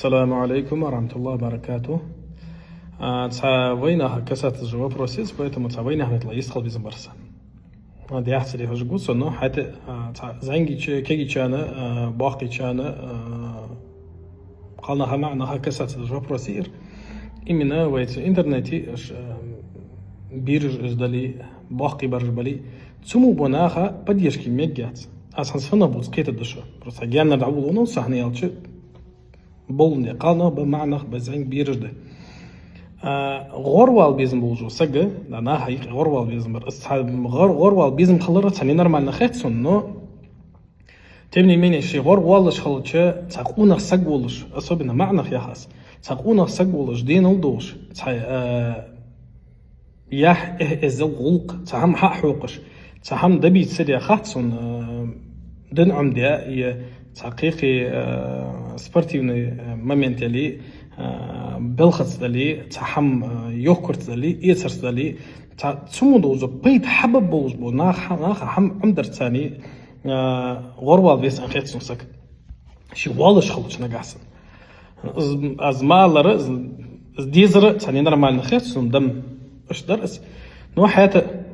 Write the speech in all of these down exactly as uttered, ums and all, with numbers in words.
Ассаламу Ӏалайкум ва рахьматуллахӀи ва баракатухӀ. А, цхьа вайнаха касаться вопрос я из, поэтому цхьа вайнаьха меттала йистхила безам бар са. А, дехьа цари хьожа гуцо, но хӀаьта, а, цхьа зӀамигача, кегийчарна, а, боккхийчарна, а, кхалнаха, маӀанаха касаться вопрос я ер. Именно вай цу интернете, аш, а, бераш уж дале, боккхий бараш бале, цу мо бола наха поддержка мегаргьяц. Аз хӀанз фуннагӀа бувц кхетаргда шо. Просто гаьнара дӀаволавеннав со, хӀана аьлча, боландаь, кхалнах ба, маӀанах ба, зӀамига бераш да. А, гӀорвала безам болаш вола саг, да, наха юкъе гӀорвала безам бар. Аз цхьа гӀор-, гӀорвала безам хилар цхьа ненормально хет сона, но тем не менее, ше гӀорвоалаш хилча, цхьа къонах саг волаш, особенно маӀанах яхаш, цхьа къонах саг волаш, денал долаш, цхьа, а, яхь, э-, эздел, гӀулакх, цхьа хӀама хьахьокхаш, цхьа хӀама добиться даь хет сона, э, дин Ӏомадаь, е цхьа кхы-кхы, э, спортивный, э, момент яле, э, балхаца дале, цхьа хӀама, э, йохкарца дале, эцарца дале, цхьа цу мо долча пайда хьабергболаш бола нах-, наха хӀама Ӏомадарца, э, гӀорвала веза аьнна хет сона саг. Ше воалаш хилча нагахьа санна. Аз, аз ма аллара, аз, аз дезара цхьа ненормально хет сона, дам иштта дар аз. Но хӀаьта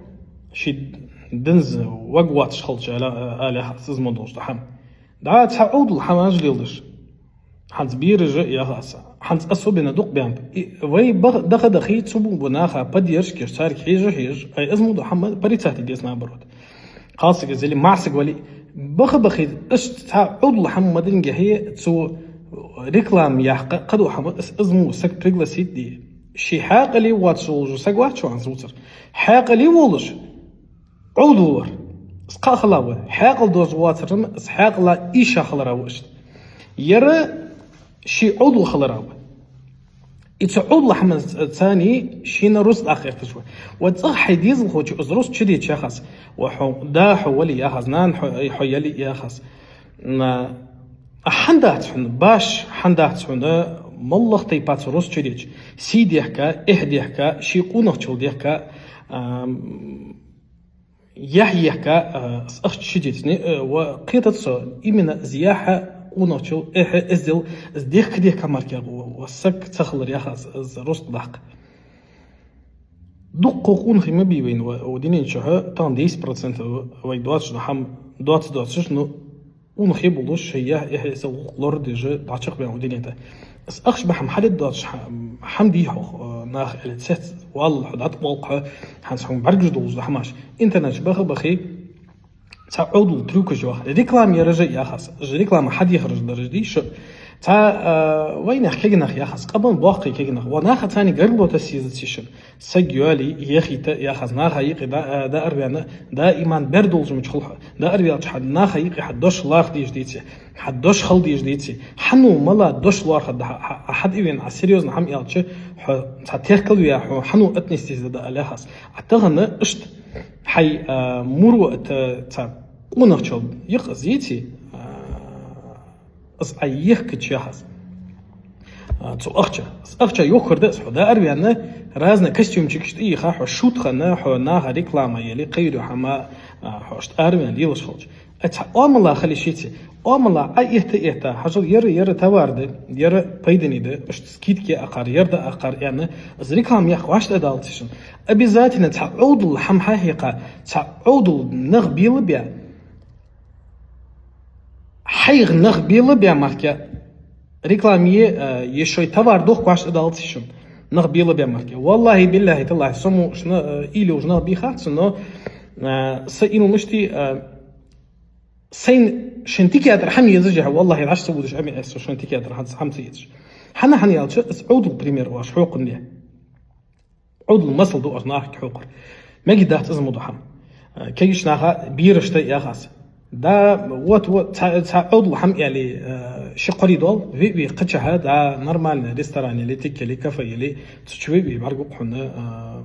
ше динца ваг воацаш хилча, ала, ала яхац из мо долаш да хӀама. Да, цхьа Ӏовдал хӀамаш леладеш. ХӀанз бераш а яхац. ХӀанз особенно дукха баьннаб. И вай бах-, даха-дахе цу мо бола наха поддержка еш, царга хьежа-хьежа, ай из мо дола хӀама порицать де деза наоборот. Кхалсаг из яле, маӀасаг вале, баха-бахе, иштта цхьа Ӏовдал хӀама ма динге хье, цу реклама яккха, кхыдола хӀама, из, из мо саг пригласить де. Ше хьаькъале воацаш волаш вола саг вац хӀанз вувцар. Хьаькъале волаш, Ӏовдал вар. Из кхы а хала ва. Хьаькъал долаш воацар-м, из хьаькъала ийша хилар ва иштта. Ер ше Ӏовдал хилар ва. И цу Ӏовдала хӀамаца шийна рузкъа даккха гӀерташ ва. Ва цӀагӀа хьай дезалхочо из рузкъа чудеча яхац. Ва хьо да хьо вале яхац, нана хьо, хьо яле яхац. На, а хӀана дац хьона, баш хӀана дац хьона, моллагӀа тайпара цу рузкъа чудеча. Сий дехка, эхь дехка, ший къонахчал дехка, ам, яхь ехка, а, из ахча чудецане, а, ва кхетац со, именно из яхь, къонахчал, эхь, эздел, из дехка-дехка мара кхы ва, ва саг ца хилар яхац из рузкъа даккха. Дукха къонахий ма бий вайна ва, ва дунен чухь, тахан десять процентов вайга доацаш да хӀама, доаца-доацаш, но къонахий болаш, шоай яхь, эхь, эздел, гӀулакх лорадеш дӀачакхбаьнна ва дунен тӀа. Из ахча бахьан хьадергдоацаш хӀа-, хӀама дий хьох, э, наха аьле, цецваллал хьо дӀатӀавоалл хьо, хӀанз хьона бӀаргаш долаш да хӀамаш. Интернет чу баха-бахе, цхьа Ӏовдал трюкаш йоах. Реклама яраш а яхац. Уж реклама хьадехараш дараш дий шо. Цхьа, э, вайнаьха кегий нах яхац. Къабан боккхий кегий нах. Ва наха царна гаргало тасса езац шоана. Саг йоалае, яхийта яхац, наха юкъе да, а, даарваьнна, даиман бер долаш ма хул хьо. Даарваьлча хьа наха юкъе хьа дош лархӀа дезаш деце, хьа дош хила дезаш деце. Хьанна мала дош лоархӀаргда хьа, хьа, хьа тӀавена, а серьёзно хӀама аьлча, хьо цхьа теркал ве, хьо хьанна отнестись да ала яхац. А тахан иштта хьай, а, муро а та цхьа къонахчал юкъе из еце, а, из Ӏа ехкача яхац. А, цу ахча. Из ахча йохкар да из, хьо даарваьнна, разный костюмчикаш тӀайийха, хьо шуттхана, хьо наха реклама яле, кхыйола хӀама, а, хьо иштта араваьнна лелаш хилча. Ай, цхьа Ӏамал хила йиш яц. Ӏамал Ӏа этта-этта, хьажал, ер, ер товар да, ер пайдане да, иштта скидка акхар, ер да акхар, аьнна, из реклама яккха вӀаштӀадалац шоана. Обязательно цхьа Ӏовдал хӀама хьахьекха, цхьа Ӏовдал нах белабаь, хьайх нах белабаь мара кхы реклама е, э, е шоай товар дохка вӀаштӀадалац шоана. Нах белабаь мара кхы. Валлахьи, биллахьи, таллахьи, со мо шоана, э, уйла йолаш нах бий хац, но, э, са уйла мишта я, э, сайна шун тикетар хӀама езаш я, валлахьи, Ӏаш ца водаш Ӏа ма эс, шун тикетар хӀама, хӀама ца езаш. ХӀана, хӀана аьлча, из Ӏовдал пример оаш хьокхарна я. Ӏовдал масал да оаш нахага хьокхар. Мегаргдац из мо дола хӀама. Э, кегийча наха берашта яхац. Да, вот, вот, цхьа, цхьа Ӏовдал хӀама аьле, э, ши кхорий доал, ве, ве кхычахьа, да, нормальный ресторан яле, тик яле, кафе яле, цу чу ве, ве бӀаргагу хьона, э,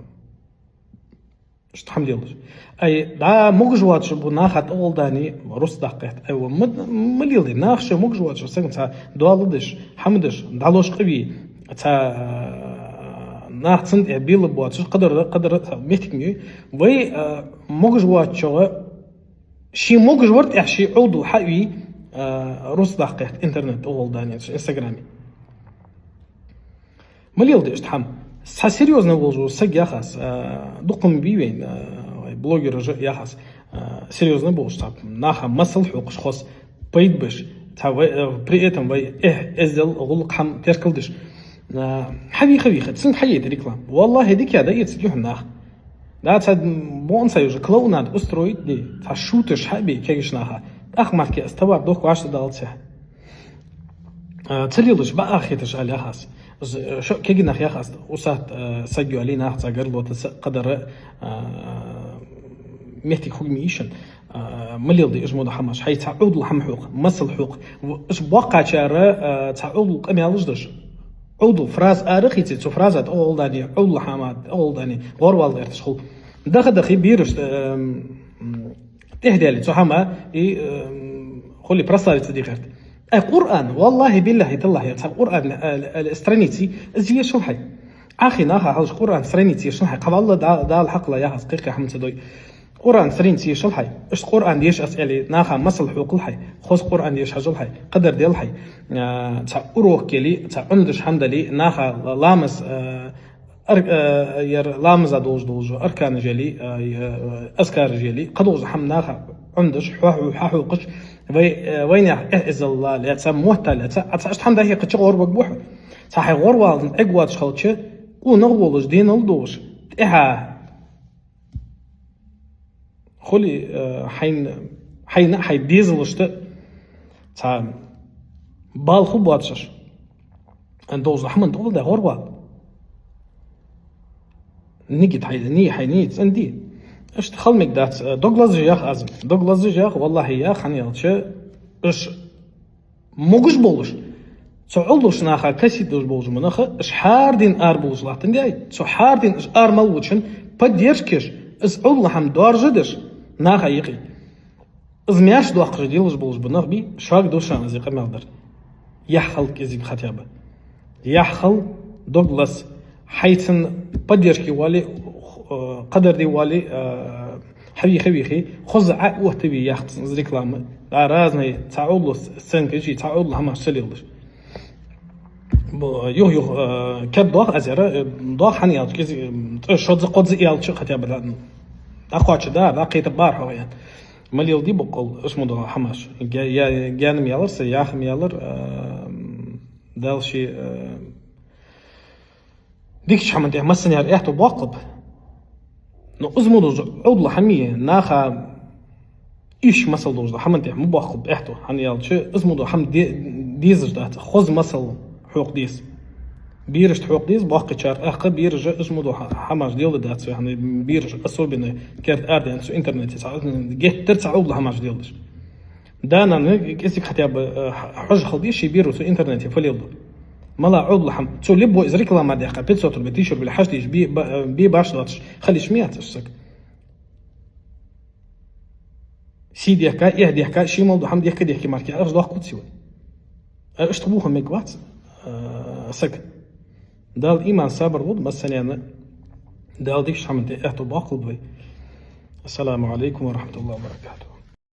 иштта хӀама лелаш. Ай, да, могаш воацаш бола наха тӀавоалладаьнна рузкъа даккха гӀерт. Ай, ва, ма, ма леладе. Наха шоай могаш воацаш сага цхьа доал деш, хӀама деш, дӀалуш къа ве, цхьа, э, нах цунна тӀа белаб боацаш, кхыдар, кхыдар цхьа моттиг ма йий. Вай, э, могаш воацачоа, ше могаш вар тӀехьа ше Ӏовдал хьа а ве, э, рузкъа даккха гӀерт интернет тӀавоалладаьнна, инстаграме. Ма леладе иштта хӀама. Цхьа серьёзный волаш вола саг яхаш, а, дукха ма бий вайна, а, вай блогераш яхаш, а, серьёзный болаш цхьа наха масал хьокхаш хоза пайда беш, цхьа вай, а, при этом вай, э, эздел, гӀулакх хӀама теркалдеш. А, хьавийха, вийха, цунга хьаейта реклама. Валлахьи, дика да, эца дюхьа нах. Да, цхьа бонса уже клоунад устроить де, цхьа шуташ хьабе кегийча наха. ТӀаккха мара кхы аз товар дохка вӀашта далац. А, ца лелаш, баӀахеташ ала яхаш. З-, шо кегий нах яхаш, усат, а, саг йоалае нах цхьа гарлота са кхадар, а, меттиг хургма ийшан. А, ма леладе уж мо дола хӀамаш. Хьай цхьа Ӏовдал хӀама хьокха, масал хьокха. В-, уж боккхачар, а, цхьа Ӏовдал къамаьлаш деш. Ӏовдал фраза ара хийце, цу фраза тӀагӀолла дале, Ӏовдал хӀама тӀагӀолла дале, гӀорвала гӀерташ хул. Даха-даха бераш, эм, тӀехдаьле цу хӀама, и, эм, хуле прославиться де гӀерт. Ай, Къуръан, валлахьи, биллахьи, таллахьи, цхьа Къуръан, э, э, страници, из ешал хьай. Ӏахи наха хьалаш Къуръан страници ешал хьай. Кхавалла да-, Дала хьакъла яхаш кхы-кхы хӀама ца дой. Къуръан страници ешал хьай. Иштта Къуръан деш аз аьле, наха масал хьокхал хьай. Хоза Къуръан деш хьажал хьай. Кхадар дел хьай. А, цхьа урок яле, цхьа Ӏомадеш хӀама дале, наха ламаз, а, ар-, а, яр ламаза долаш долаш, арканаш яле, а, я, азкараш яле, кхы долаш хӀама наха Ӏомадеш, хьо-, хьо-, хьахьокхаш, вай, а, вайнаьха э-, эзалла лаьца, мотта лаьца, а цхьа иштта хӀама дӀахьекхача гӀорваргва хьо. Цхьа хьай гӀорвала Ӏергвоацаш хилча, къонах волаш, денал долаш, тӀехьа хуле, э, хьайна, хьайна а хьай дезалашта цхьа бала хул боацаш. Ан долаш хӀаман тӀагӀолла да гӀорвала. Нигат хьай, ни-, хьай ният цӀенде. Иштта хила мегаргдац, э, дог лазаш ях аз. Дог лазаш ях, валлахьи, ях, хӀана аьлча, уж могаш болаш, цу Ӏовдалча наха касийта долаш болаш ма нах, уж хӀара дийнахьа ара болаш латтандаь, цу хӀара дийнахьа уж ара мел волчун поддержка еш, из Ӏовдал хӀама доаржадеш, наха юкъе. Из маьрша доаккхаш делаш болаш ба нах бий, шуга да шоана из къамаьл дар. Яхь хила кӀезига хотя бы. Яхь хила, дог лаза. Хьайцун поддержка де воале, э, кхадар де воале, э, хьавийха, вийхе, хоза Ӏооттаве яхац из реклама. Да, разные, цхьа Ӏовдал сценкаш, цхьа Ӏовдал хӀамаш ца леладеш. Бо-, юха-юха, э, кеп доах аз яра, э, доах хӀана аьлча, кӀезига, э, шозза-кхозза аьлча хотя бы, да, дӀакхоачаш да, дӀакхетаргбар хьо аьнна. Ма леладе боккъал уж мо дола хӀамаш. Га-, я-, гаьна ма ялар са, яха ма ялар, э, Дала ший, э, дикача хӀаман тӀа массане а аьттув боаккхалба. Но уж мо дола Ӏовдал хӀама, наха ийрча масал долаш дола хӀаман тӀа ма боаккхалба аьттув, хӀана аьлча уж мо дола хӀама де-, дезаш дац, хоза масал хьокха деза. Берашта хьокха деза, боккхийчар, тӀаккха бераша уж мо дола хӀа-, хӀамаш леладаь дац вай, хӀана бераш особенно керда арадаьнна цу интернете цхьа, геттара цхьа Ӏовдал хӀамаш леладеш. Да, нана, кӀезига хотя бы, э, хьожаш хила деза ший беро цу интернете фу леладу. Мала Ӏовдал хӀама. Цо любой из реклама даьккха, пятьсот рублей, тысяча рублей хьажа дезаш, бе-, ба-, бе-, башха доацаш, хила йиш ма яц уж саг. Сий дехка, эхь дехка, ший мел дола хӀама дехка-дехке мара кхы аргӀа доаккхац вай. Э, иштта бохам мегаргвац, э, саг. Дала иман, сабар лолда массанена. Дала дикача хӀаман тӀа аьттув боаккхалба вай. Ассаламу Ӏалайкум ва рахьматуллахӀи ва баракатухӀ.